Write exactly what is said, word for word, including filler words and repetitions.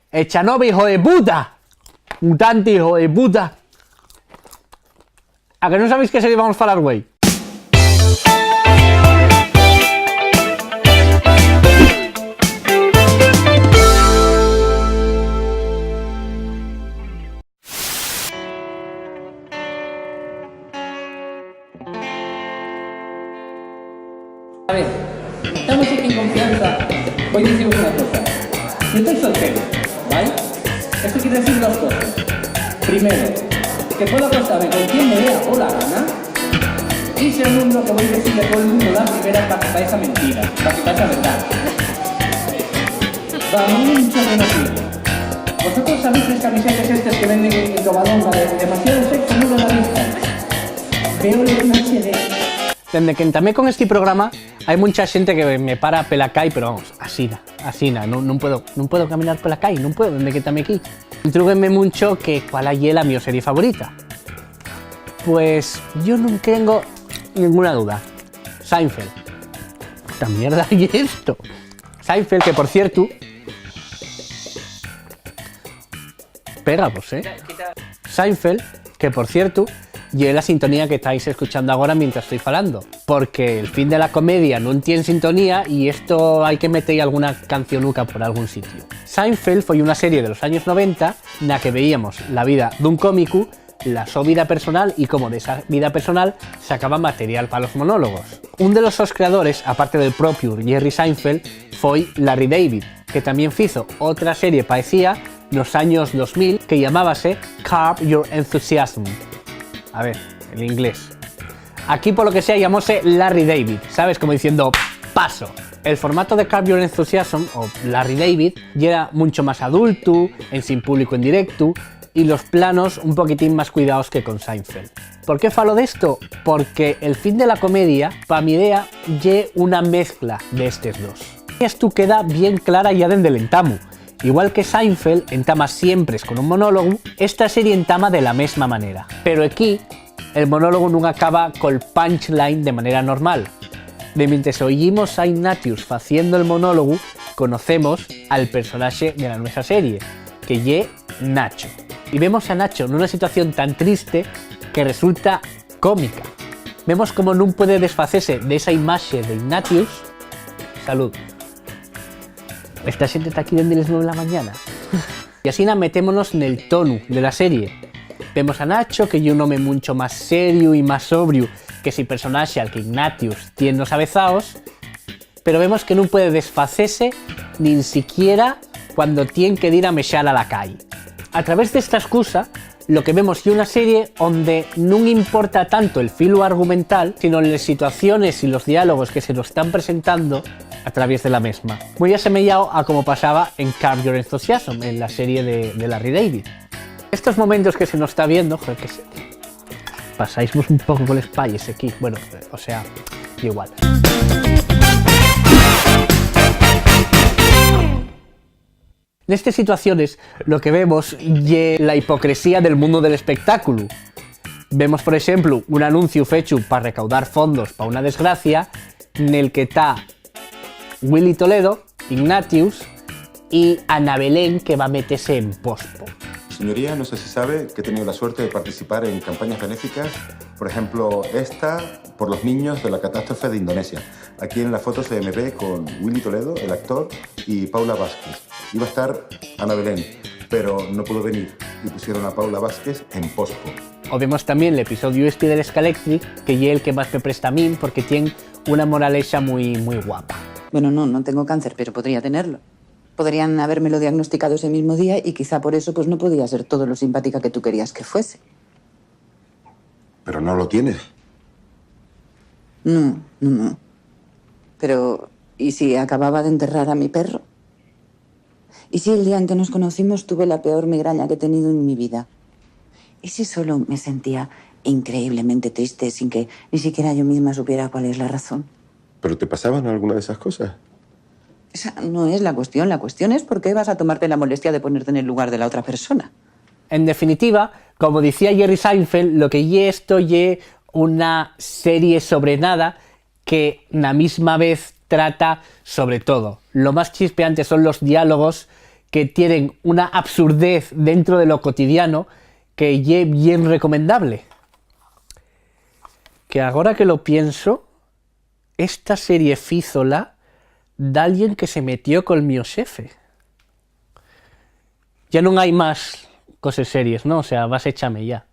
Echanove, hijo de puta. Mutante, hijo de puta. ¿A que nun sabéis qué serie vamos falar güei? A ver, estamos aquí en confianza. Voi dicir una cosa. Si estáis solteros, ¿vale? Esto quiere decir dos cosas. Primero, que puedo acostarme con quien me dé la gana. Y segundo, que voi dicirle a todo el mundo la primera para que parezca mentira, para que parezca verdad. Vamos, mucha buena suerte. ¿Vosotros sabéis las camisetas estas que venden en Covadonga de demasiado sexo, muro a la vista? Veo el H D. Dende que entamé con esti programa, hai muncha xente que me para pela cai, pero vamos, asina, asina, nun, nun puedo, nun puedo caminar pela cai, nun puedo, dende que entamé aquí. Intrúguenme muncho que cuál ye la mio serie favorita. Pues yo nun tengo ninguna duda. Seinfeld. ¿Qué mierda ye esto? Seinfeld, que por cierto, pégavos, ¿eh? Seinfeld, que por cierto, ye la sintonía que estáis escuchando agora mientras estoy falando, porque el fin de la comedia nun tien sintonía y esto hai que meter alguna cancionuca por algún sitio. Seinfeld foi una serie de los años noventa na que veíamos la vida d'un cómicu, la so vida personal y cómo de esa vida personal sacaba material pa los monólogos. Un de los sos creadores, aparte del propiu Jerry Seinfeld, foi Larry David, que tamién fizo otra serie paecía nos años dos mil que llamábase Curb Your Enthusiasm. A ver, el inglés. Aquí, por lo que sea, llamóse Larry David, ¿sabes? Como diciendo, "Paso". El formato de Curb Your Enthusiasm, o Larry David, yera muncho más adultu, ensin público en directu, y los planos un poquitín más cuidaos que con Seinfeld. ¿Por qué falo d'esto? Porque el fin de la comedia, pa mi idea, ye una mezcla d'estes dos. Esto queda bien clara ya dende l'entamu. Igual que Seinfeld entama siempres con un monólogu, esta serie entama de la mesma manera. Pero equí, el monólogu nun acaba col punchline de manera normal. De mientres oyimos a Ignatius faciendo el monólogu, conocemos al personaxe de la nuesa serie, que ye Nacho. Y vemos a Nacho nuna situación tan triste que resulta cómica. Vemos cómo nun puede desfacese d'esa imaxe de Ignatius. Salud. Esta xente ta aquí dende les nueve de la mañana. Y asina metémonos nel tonu de la serie. Vemos a Nacho, que ye un home muncho más seriu y más sobriu que si personaxe al que Ignatius tien nos avezaos, pero vemos que nun puede desfacese nin siquiera cuando tien que dir a mexar a la cai. A través d'esta excusa, lo que vemos ye una serie onde nun importa tanto el filu argumental, sino les situaciones y los diálogos que se nos tán presentando a través de la mesma. Mui asemeyao a como pasaba en Curb Your Enthusiasm, en la serie de, de Larry David. Estos momentos que se nos ta viendo, joder, que se, pasáisvos un poco con les payes aquí. Bueno, o sea, igual. Nestes situaciones, lo que vemos ye la hipocresía del mundu del espectáculu. Vemos, por exemplu, un anunciu fechu pa recaudar fondos pa una desgracia, nel que ta Willy Toledo, Ignatius y Ana Belén, que va metese en pospo. Señoría, no sé si sabe que he tenido la suerte de participar en campañas benéficas, por ejemplo, esta, por los niños de la catástrofe de Indonesia. Aquí en la foto se me ve con Willy Toledo, el actor, y Paula Vázquez. Iba a estar Ana Belén, pero no pudo venir y pusieron a Paula Vázquez en pospo. O vemos tamién l'episodiu esti del Escalectri, que ye el que más me presta a min, porque tien una moralexa mui, mui guapa. Bueno, no, no tengo cáncer, pero podría tenerlo. Podrían habérmelo diagnosticado ese mismo día y quizá por eso, pues, no podía ser todo lo simpática que tú querías que fuese. Pero no lo tienes. No, no, no. Pero, ¿y si acababa de enterrar a mi perro? ¿Y si el día en que nos conocimos tuve la peor migraña que he tenido en mi vida? ¿Y si solo me sentía increíblemente triste sin que ni siquiera yo misma supiera cuál es la razón? ¿Pero te pasaban alguna de esas cosas? Esa no es la cuestión. La cuestión es por qué vas a tomarte la molestia de ponerte en el lugar de la otra persona. En definitiva, como dicía Jerry Seinfeld, lo que ye esto ye una serie sobre nada que na misma vez trata sobre todo. Lo más chispeante son los diálogos que tienen una absurdez dentro de lo cotidiano que ye bien recomendable. Que agora que lo pienso, esta serie fízola d'alguen que se metió col mio xefe. Ya nun hai más coses series, ¿no? O sea, vas échame ya.